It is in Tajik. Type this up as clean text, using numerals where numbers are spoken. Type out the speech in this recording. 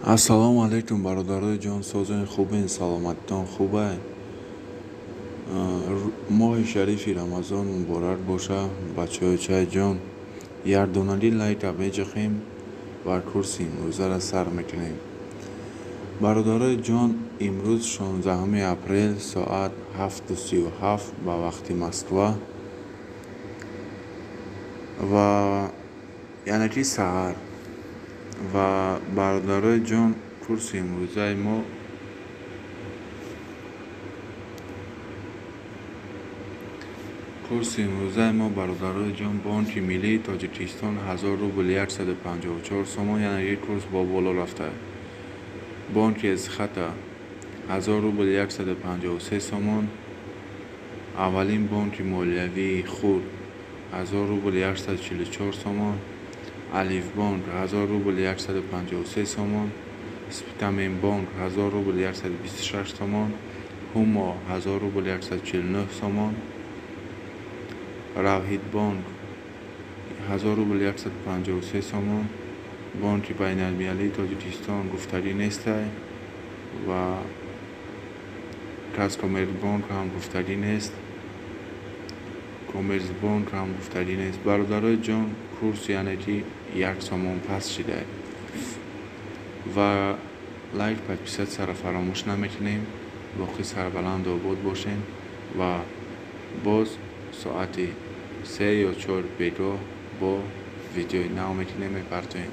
Ассалому алайкум, бародарои ҷон, созои хубен, саломатитон хубай? Моҳи шарифи Рамазон муборак боша, бачаҳои чай ҷон. Ярдонаги лайка меҷахем ва курси имрӯзаро сар мекунем. Бародарои ҷон, имрӯз 16 апрел соат 7:37 ба вақти Москва ва яъне ки саҳар. Ва бародарои ҷон, курси имрӯзаи мо бародарои ҷон, Бонки Миллии Тоҷикистон 1000 рубл 154 сомон, яъне ки курс бо боло рафта. Бонки Эсхата 1000 рубл 153 сомон. Аввалин бонки молиявии хурд 1000 рубл 144 сомон. Алифбонк 1000 рубл 153 сомон. Спитаменбонк 1000 рубл 126 сомон. Ҳумо 1000 рубл 149 сомон. Равҳидбонк 1000 рубл 153 сомон. Бонки байналмилалии Тоҷикистон гуфтагӣ нестай ва Казкоммерцбонк ҳам гуфтагӣ нест. Коммерцбонк ҳам гуфтагӣ нест. Бародарои ҷон, курс яъне ки 1 сомон паст шида. Ва лайк, подписатсияро фаромӯш намекунем. Боқӣ сарбаланду обод бошем ва боз соати 3 ё 4 бегоҳ бо видеои нав мекунем, мепартоем.